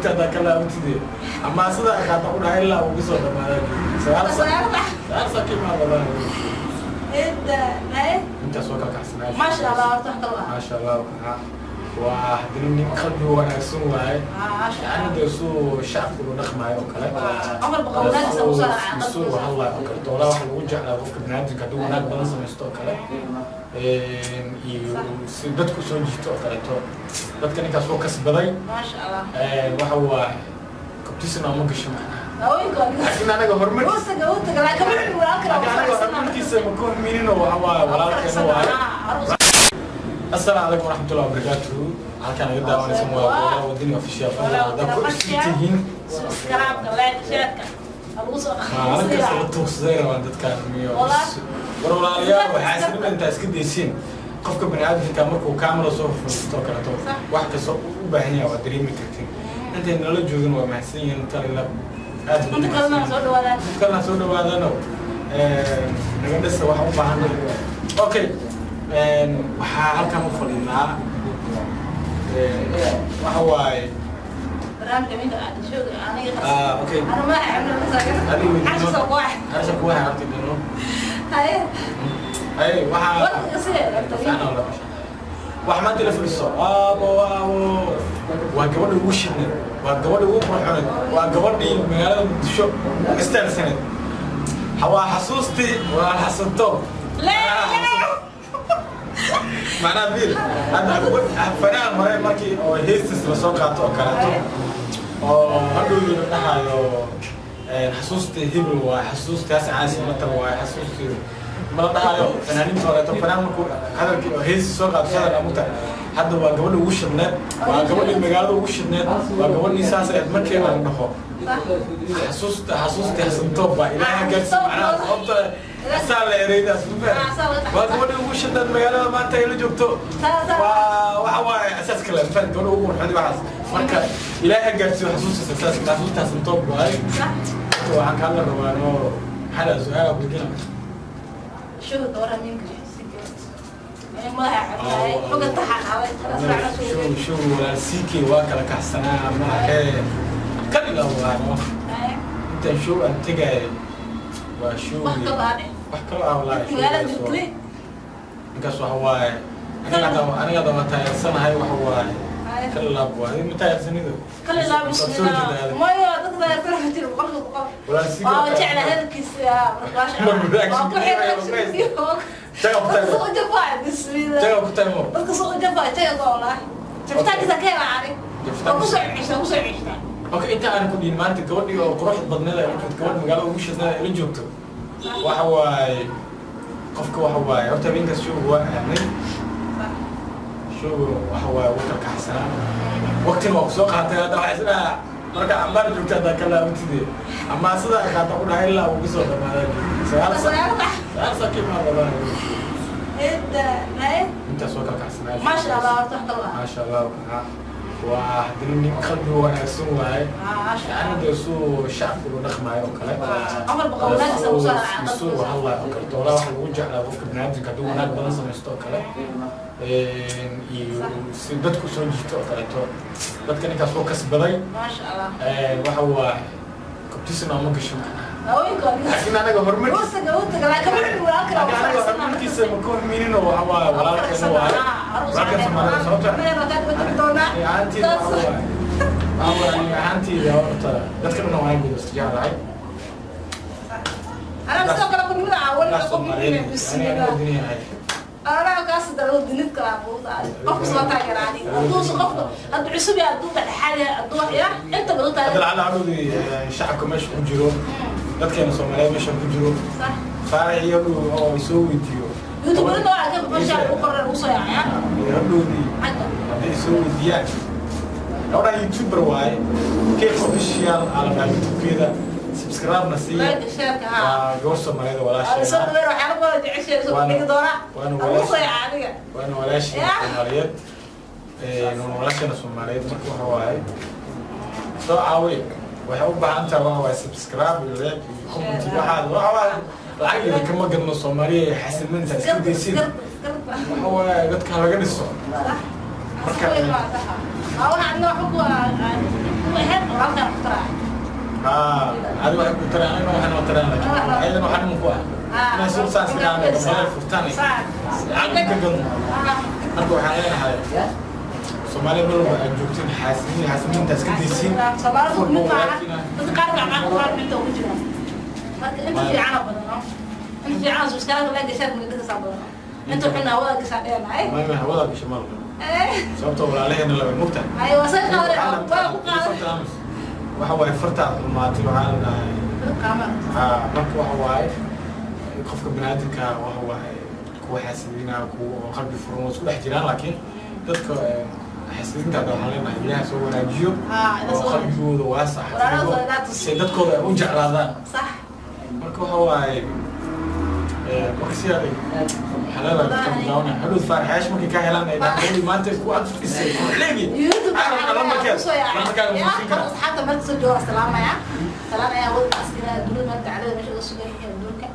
Joogta haddaa ka laabatide ama sidaa qaata ku dhahay ilaa uu kasoo dhamaadaa joogta 9 saac, 9 saac kimaa badan. Inta haye. Intaas waa kala kacsanaa. Maasha Allah, horta wax kale ah. Maasha Allah, waa haddana nin qalbi wanaagsan waaye. Maasha Yani Allah. Dee suu shacabku u dhaqmaayo oo kale. Qofal boqol wanaagsan u soo raaca. Suu hadlaayo oo kale. Doolaa waxa lagu jeclaa qofka banaadamka hadduu wanaag badan samaysto oo kale iyo si dadku soo jiito oo kaleeto. Dadka ninkaas wuu kasbaday. Maasha Allah. Waxa waaye kabtisna uma gasho macnaha. Haweenka. Laakiin anaga horumarkiisa Utaga utaga laakiin gabadha walaalka. Laakiin anaga horumarkiisa ma ku hormarino. Waxa waaye walaalkeena waaye. Assalaamu calaykum waraxmatullahi wabarakaatuhu. Halkaan naga daawanaysan waa Walaa Wadani Official. Fadlan haddaa ku cusub tihiin Subscribe, like, share-ka. Lagu soo maalin kasta la tuugsaday rabaan dadkaan miyo. War walaalayaal, waxaa isla intaa iska daysiin. Qofka baniaadamka markuu camera soo furfusto kaleeto, wax kasta u baahan yahay waa dareemi kartin. Intay nala joogin waa mahadsan yihiin, talila aad. Inta kalena soo dhawaadaan. Inta kalena soo dhawaadano, naga dhisa waxaan u baahanay. Okay, waxaa halkan u fadhinaa waxa waaye Barnaamijka minka aad shooga aniga. Ah, okay. Ana ma amna Adiga. Casho soo qox. Casho kuwa harti dhino. Haye. Ay, waxaa Warka sidee horta? Fiican oo la wax maanta la fadhiso. Aabo, aabo, waa gabadha ugu shidneed, waa gabadha ugu qurxoneed, waa gabadhii magaalada Muqdisho ugu istaagsaneed. Waa xasuustii, waa xasanto. Macnaha biil hadda fanaan hore markii oo heestis lasoo qaato oo kaleeto oo hadhowdii la dhahayo xasuustii hebel waaye, xasuustii Xasan Caasi Matar waaye, xasuustii ma la dhahayo fanaaniinta horeeto. Fanaan markuu hadalkii oo heesti soo qaato hadal amuta. Hadda waa gabadha ugu shidneed, waa gabadhii magaalada ugu shidneed, waa gabadhii saas ahayd. Markii la dhaho xasuustii Xasan Toob baa Ilaahay gaarsi. Macnaha sababta asaa la ereydaas ma fahmi. Waa gabadhii ugu shidneed magaalada maanta ay la joogto. Waa waxa waaye asaaska la fahmi, gabadha ugu qurxoon waxaas. Marka Ilaahay gaarsiiyo xasuustaas, asaaska xasuusta Xasan Toob waaye. Waxaan kaa la rabaa noo maxaa la su-aal weydiina. Shooga gabadha minka madaxa xoga taxa qaaday. Show walaal CK waa kala kaxsanaa maahee kan ilaa waano intaan show aan tegayay waa show. Wax kaloo aan wax kaloo ah wallaahi. Magaalada joogtay. Ninkaas waxa waaye aniga hadda waa taageersanahay. Waxa waaye kala laab waaye, ma taageersanido? Kala laab. Waad soo jeedaa. Mayo, dadka taageersan jiro 100%. Walaal CK. Waa jecla hadalkiisa. Waa ku xiran. Jaga ku Dadka tahay. soo jafaa, bismillah. Jaga ku tahay mo. Dadka soo jafaa jaga waa walahi jafitaankiisa ka hela ani. Waa kusoo ceshtaa, kusoo ceshtaa. Okay, inta aan ku dhihin maanta gabadhii oo qurux badneed ay la joogto, gabadh magaalada ugu shidneed ay la joogto, waxa waaye qofka waxa waaye horta habeenkaas showga waa aadnay. Showga waxa waaye wuu kala kaxsanaa, waqtina waa kusoo qaatay. Hadda waxaa isdhaha marka cambaar joogta haddaa ka laabatide ama sidaa qaata ku dhahay ilaa uu kasoo dhamaadaa joogta 9 saac, 9 saac kimaa badan. Inta haye. Intaas waa kala kaxsanaa. Maasha Allah, horta wax kaloo ah. Maasha Allah, waa haddana nin qalbi wanaagsan waaye. Maasha Yani Allah. Dee suu shacabku u dhaqmaayo oo kale. 100% wanaagsan u soo raaca. Suu hadlaayo oo kale. Doolaa waxa lagu jeclaa qofka banaadamka hadduu wanaag badan samaysto oo kale iyo si dadku soo jiito oo kaleeto. Dadka ninkaas wuu kasbaday. Maasha Allah. Waxa waaye kabtisna uma gasho macnaha. Haweenka. Laakiin anaga horumarkiisa Utaga utaga laakiin gabadha walaalka. Laakiin anaga horumarkiisa ma ku hormarino. Waxa waaye walaalkeena waaye, walaalka Soomaalida. Sababta ani ahaanteyda waxa waaye ani ahaanteyda horta dadka dhan waan guda iska jeclahay. Anaa sidoo kale kunimada awal. Dadka Soomaaliyeed ani aniga wadaniyahay. Anaa kaas dalo dinid kala buuta qofku soo taageeraani hadduu qofku hadduu cusub yahay, hadduu dhexdhexaad yahay, hadduu ya inta badan Hadda taageer. Lacala hadhowdii shacabka meesha ku jiro, dadkeena Soomaaliyeed meesha ku jiro, Faarax iyo dhow oo soo weydiiyo. YouTube badan waa ka basha u qoran u soo yaacaya. Hadhowdii xagga hadday soo weydiiyaan gabadhan YouTuber waaye, Cake Official aa la dhahaa YouTube-keeda, subscribe-na siiya. Like, share-ka ha. Waa gabar Soomaaliyeed oo Soo walaasheena. dhaweer waxyaalo badan jecesheeda soo dhigi doona. Waana ugu soo yaaca adiga. Waana walaasheena Soomaaliyeed. Waana walaasheena Soomaaliyeed. Marka waxa waaye soo caawi, waxay u baahan tahay waxa waaye subscribe iyo like iyo comment iyo waxaad. Waxa waaye lacag idin kama gadno Soomaaliya iyo xasilinta iska daysiin. Waxa waaye dadka laga dhiso. Marka waxaa Adi waxay ku taraan, anigana waxay noo taraan, laakiin ayadana waxaa dhiman ku ah inay suuq saas ka dhacaan, gambale furtaan, lacag ka gadno. Marka waxaan leenahay, Soomaaliya meel walba aad joogtiin, xaasiniin, xaasiniintaas ka daysiin. Soomaalidu mid maaha, dadka qaar baa qaar inta ugu jira. Marka inta fiicana badan, no, inta fiicana subscribe la gashaan, midda badan, inta xun hawada gashaan dheernahay. Maya, hawada gasha ma laha, sababtoo walaalaheena laba mugtahay. Ay, waa say qaadeen, waa ku qaaday. Waxa waaye, fartaad xumaatay, waxaa la dhahay. Qaama. Haa, marka waxa waaye, qofka banaadinka waxa waaye, kuwa xaasidiina, kuwa oo qalbi furan waa isku dhex jiraan, laakiin dadka xaasidiinta hadda waxaan leenahay, Ilaaha soo wanaajiyo Haa, ila oo soo qalbigooda waasax Walaalahooda ilaa tus. si dadkooda ay u jeclaadaan. Marka waxa waaye, marka si adag waxaa leedahay dadka bilaawanaya hadhow faarxaash markay ka helaan, ay dhahaan, "Gabadhii maanta ku ag fadhisay leegi." YouTube. Lambarkeeda, lambarkaaga muusin karaa. Asxaabta meel kasoo jooga, salaamaya, salaamaya wadka askira adduunyada meel dacalada meesha uga sugan yihiin adduunka.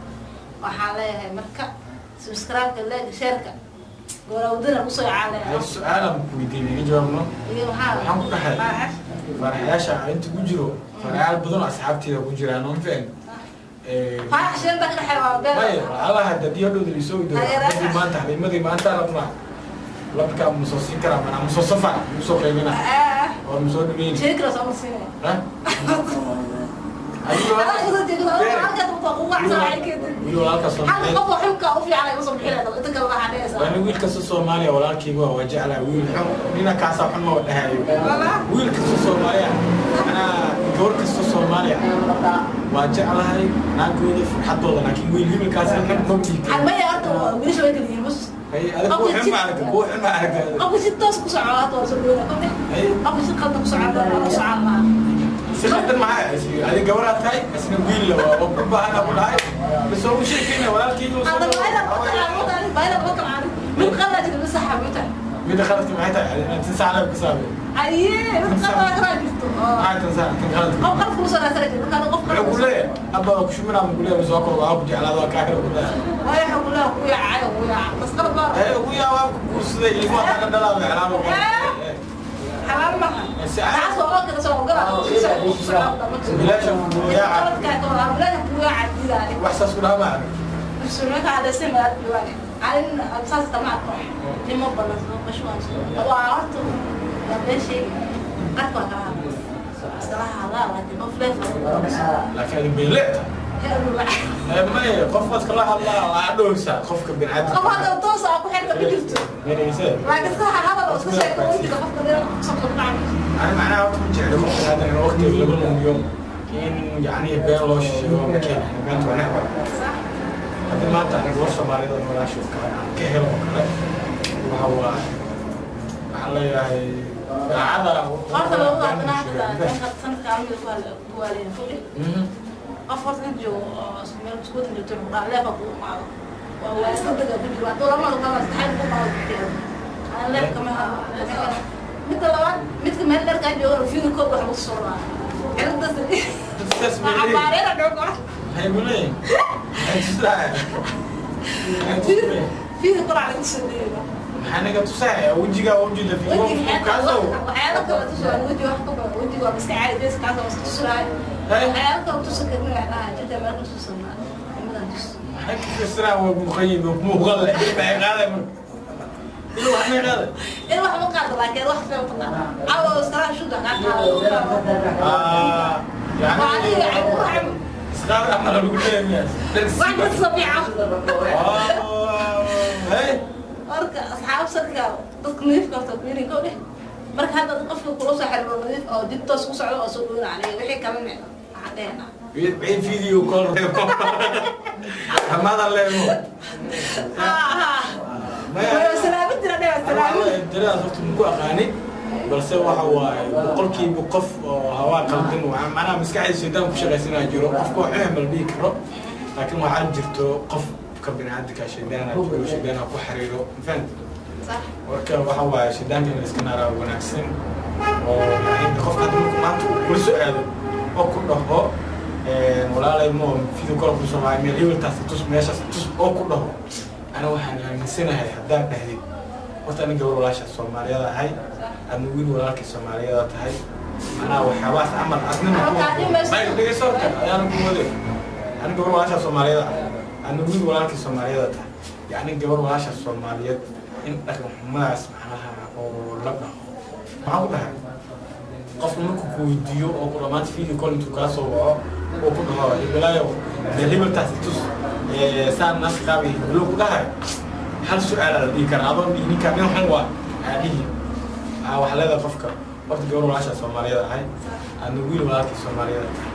Waxaan leeyahay marka subscribe-ka, like, share-ka, goorawdana kusoo yacaa leeyahay. Su-aalaan ku weydiinay, iga jawaabno. Iyo maxaa? Waxaan ku dhahay, faaraxyaasha inta ku jiro, faaraxyaal badan oo asxaabteeda ku jiraan, ma fahan? Faarax shiranta ka dhexeeya waa beel. Maya, lacalaha hadii hadhowda liisoo weydiiyo, habadii maanta, habeenmadii maanta rabnaa, lambarkaa ma soo siin karaa, manaa masoo safar musoo qaybina oo masoo dhaweyni? Sheegi kara, soo ma siinaya. Ha? Adigo wiil walaalka Soomaaliyeed. Hal qof oo xulka u fiican ay usoo bixinaysa, inta kale waxaa dhehaysaa. Waa wiil kasta Soomaaliya walaalkayga waa jeclaa. Wiil xun nina kaasaa xun ma dhahayo. Wiil kasta Soomaaliya, manaa gabar kasta Soomaaliya waa jeclahay, naagooda, farxadooda, laakiin wiil hibilkaas xun ma dhihi karo. Maya, horta wiilasha way kala yihiin bas. Hay, adiga kuwa xun ma aragta, kuwa xun ma aragta. Qofka si toos ku soco hata waa soo dhaweyna qofka. Hay. Qofka si qaldan ku soco waa socon maaha. Si khaldan maxay? Adiga gabaraad tahay, isna wiil la waa oo ku baahan ku dhahay, bas oo u sheekayna walaalkayga oo soo Hadda baayda ma kala caadi, mid qaldan jira, mid saxa mid tahay. Midda khaladka maxay tahay? Tan sax la ku saabay. Aye, mid qaldan kala jirto. Maxay tan sax, tan khaladka? Qof qalad kuu soo raasana jiro marka qof Wuxuu ku leeyahay, abba waa ku shuminaa, ma ku leeyahay, soo kor waa ku jeclaada, waa kaa kale ku dhahay. Waayo, wuxuu ku leeyahay ku yaacay, ku yaac bas qalad baa. Ee, ugu yaa waa ku guursaday, ilmo waa ka dhalaa, xalaal oo Xalaal maaha. Taas waa oo kale soo ogolaa. Bilaasha ku yaaca. Qaladkaa ka wadaa, bilaasha ku yaaca diidaani. Wax saas ku dhaha ma arag. Suulinka hadaysan ma diwaani alin saas tama arko nimo badan soo qashwaan waa horta waa been sheegi, qadka waa kala hadla, iskala hadlaa, laakiin qof leef. Laakiin adi been leeta. Maya, qof waad kala hadlaa, waa dhowrsaa qofka biniaadamka. Qof hadda toos ah ku xirka ma jirto. Menayse. Laakiin iska hadal oo iska sheeko ma jirto, qofka dee soo soo dhacay. Ani macnaha horta ma jecli qof biniaadam in waqtiga lagu lumiyo, in yacni been loo sheego ma keeni. Beenta waa necba. Haddii maanta ani gabar Soomaaliyad oo walaasha oo kale aan ka helo oo kale, waxa waaye, waxaan leeyahay daacada. Horta labada haddana sanadka amiga ku waaleyn fuli. Qof horta inta joogo oo meel isku wadan joogto, wuxuu dhahaa leefa kugu imaado, waa iska dega ku jiro, hadduu lama qaba saxayb ku imaado bixiyo. Ana leef kama hadlo. Midda labaad, midka meel dheer kaa joogo, video call wax lagu soo raa ciladaas. Sidaas bay leeyihiin. Cabaareena dhoogo. Maxay ku leeyihin? Maxay tusaaya? Maxay tusaaya? Video call lagu soo dheeyo. Maxaa naga tusaaya? Wejigaa ujeeda video kaasoo. Waxyaalo kale tusaa, weji wax ka badan, wejiga waa iska caadi, face kaas waa iska tusaay. Waxyaalo kale tusa karni, waxaa dhahaa jirta meel ku tusanaa nimadan tus. Maxay ka fiirsanaa? Waa muuqayin, muuqal leh, maxay qaaday marka? Ilo wax may qaaday? In wax ma qaado, laakiin wax kale taqaana caawa iskala shuda kaa qaado. Ah, waa adiga yani wax isqaad camal lagu leeyahay. Wax ka sabiica. Hey. Marka asxaab sadka dadka nadiifka horta ku yiri ko dheh, marka hadda qofka kula soo xiriiro nadiif oo dib toos ku socdo oo soo dhaweyna, aniga wixii kalena waxaan dhehnaa. Wixii video call hamada leemo. Salaamid jira dheh, salaamid. Daradaas horta maku aqaani, balse waxa waaye, 100% qof oo hawaa qaldan, waxaa macnaha maskaxdiisa shaydaan ku shaqaysanaa jiro. Qofka wax xun ma la dhihi karo, laakiin waxaa jirto qof ka biniaadamka shaydaana jiro, shaydaana ku xiriiro, ma fahamtid? Sax. Marka waxa waaye, shaydaanka in la iska naaraa wanaagsan, oo yani qofka hadda markuu maanta uu kula soo aado oo ku dhaho, "Walaalay, mo video call ku soo meel hebeltaas tus, meeshaas tus," oo ku dhaho, ana waxaan aaminsanahay haddaad dhahdid, horta ani gabar walaasha Soomaaliyada ahay, adna wiil walaalkii Soomaaliyada tahay. Macnaha waxyaabahaas camal adnina may dhegeyso horta, ayaana ku wade. Ani gabar walaasha Soomaaliyeed ah, ani wiil walaalkii Soomaaliyeed tahay. Yacni gabar walaasha Soomaaliyeed in dhaqan xumadaas macnaha oo la dhaho, maxaan ku dhahay, qofku markuu ku weydiiyo oo ku dhamaanta video call intuu kaa soo waco oo ku dhaho, "Hebelaayo, meel hebeltaas itus," saan nas qaabay hebelo ku dhahay, hal su-aalaa la dhihi karaa adoon dhihi ninkaa nin xun waa aa dhihi. Waxaa leedahay qofka, horta gabar walaasha Soomaaliyeed ahay, adna wiil walaalkii Soomaaliyeed tahay.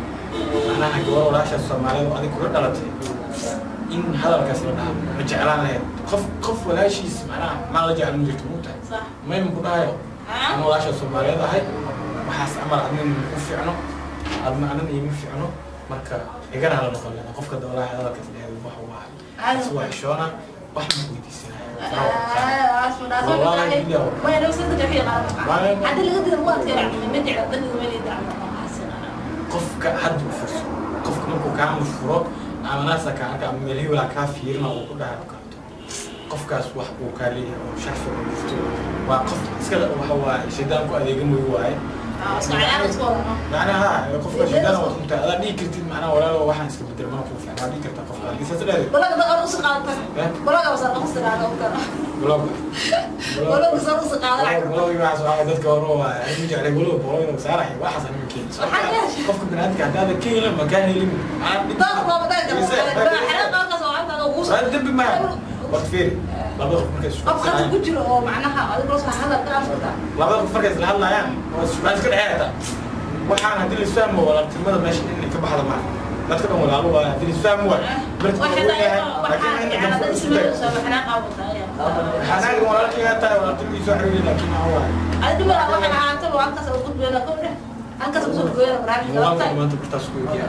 Macnaha gabar walaasha Soomaaliyeed oo adig kula dhalatay in hadalkaas la dhaha ma jeclaan lahayd? Qof walaashiis macnaha maa la jecel ma jirto, mugtahay? Mayma ku dhahayo, ana walaasha Soomaaliyeed ahay, waxaas camal adna ku fiicno, adna anan iima fiicno, marka igana hala noqon lena. Qofka walaahi hadalkaas dhaheed wax waa is waa xishoona, wax ma weydiisanaya. Wallahi billahi. Qofka hadda u furso, qofka markuu kaa murfuro ama naasa kaa arka ama meel hebelaa kaa fiirina uu ku dhahay oo kaleeto, qofkaas wax uu kaa leeyahay oo sharfi oo jirto, waa qof iska waxa waaye shaydaan ku adeegan mooy waaye. Macnaha qofka shaydaan waa kunta adaa dhihi kartid, macnaha walaalo, waxaan iska bedel mana kuu fiicna waa dhihi kartaa qofka haddii saas dhahdeed. Blog blog waxaas waxaa dadka hore waa ma jeclay walow blog inuu saarayo waxaas anima keeni. Qofka banaadamka haddaada ka helin ma kaa helin. Waa dembi maa horta. Fiiri, labada qof markay Qof khadka ku jiro oo macnaha adiga soo hadal ka afurta. Labada qof markay isla hadlayaan waa iska dhexeeta. Waxaan haddii la isfahmo, walaaltinimada meesha in ka baxda maaha. Dadka dhan walaalo waaye. Haddii la isfahmo waay barti waa weyn yahay, laakiin inta dambe isku tag xanaagin walaalkayga tahay, walaaltinimadiisa soo xiriiri, laakiin waxa waaye muuqaalka maanta bartaas ku eegaya.